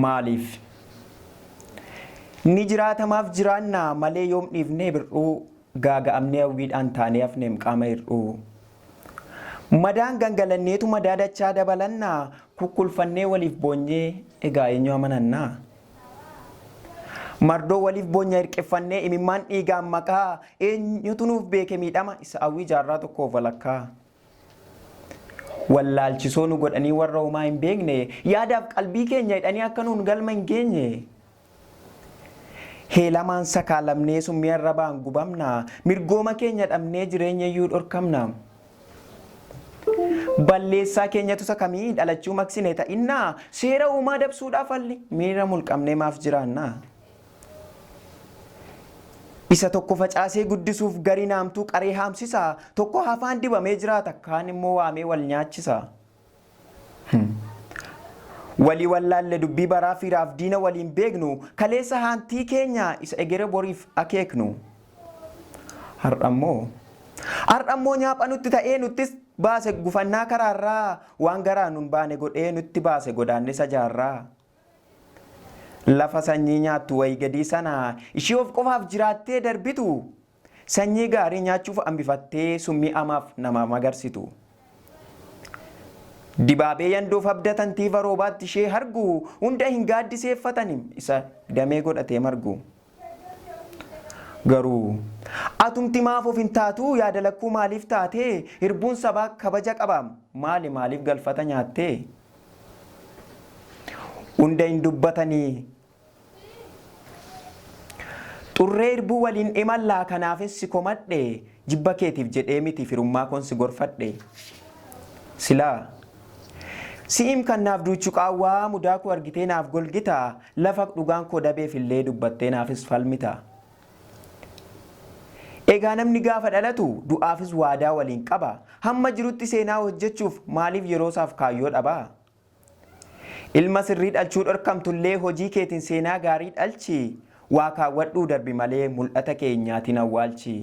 Maaliif? Ni jiraatamaaf jiraanna malee yoom dhiifnee bir'uu gaaga'amnee hawwiidhaan taanee hafneem qaama hir'uu. Madaan gangalanneetu madaa dachaa dabalanna kukkulfannee waliif boonyee egaa eenyu amananna? Mardoo waliif boonya hirqiffannee imimmaan dhiigaan makaa eenyutu nuuf beeke miidhama isa hawwii jaarraa tokkoof walakkaa. Wallaalchisoo nu godhanii warra homaa hin beekne yaadaaf qalbii keenya hidhanii akka nuun galma hin geenye. Heelamaan sakaalamnee summii arrabaan gubamna mirgooma keenya dhabnee jireenya iyyuu dhorkamna. Balleessaa keenyatu isa kamii dhalachuu maqsine ta'innaa seera uumaa dabsuudhaaf alli miira mulqamnee maaf jiraanna. Isa tokko facaasee guddisuuf garii naamtuu qaree haamsisa, tokko hafaan dibamee jiraata, kaan immoo waamee wal nyaachisa. Walii wallaalle dubbii baraa firaaf diina waliin beeknu, kaleessa haantii keenya isa egere boriif akeeknu. Har'ammoo Har'ammoo nyaapha nutti ta'ee nuttis baase gufannaa karaarraa, waan garaa nun baane godhee nutti baase godaannisa jaarraa. Lafa sanyii nyaattu wayii gadii sana ishii of qofaaf jiraattee darbitu sanyii gaarii nyaachuuf hambifattee summii amaaf namaa magarsitu. Dibaabee yandoof abdatan tiiva roobaatti ishee hargu hunda hin gaaddiseeffatanim isa damee godhatee margu. Garuu atumti maaf of hin taatuu yaada lakkuu maaliif taatee hirbuun sabaa kabaja qabaam maali maaliif galfata nyaattee? Hunda hin dubbatanii. Xurree irbuu waliin imallaa kanaafin si komadhe jibba keetiif jedhee miti firummaa koon si gorfadhe. Silaa si'im kan naaf duuchu qaawwaa mudaa koo argitee naaf golgita lafa dhugaan koo dabeef illee dubbattee naafis falmita. Egaa namni gaafa dhalatu du'aafis waadaa waliin qaba. Hamma jirutti seenaa hojjechuuf maaliif yeroosaaf kaayyoo dhaba? Ilma sirrii dhalchuu dhorkamtullee hojii keetiin seenaa gaarii dhalchi. Waa kaawwadhuu darbi malee mul'ata kee hin nyaatin awwaalchi.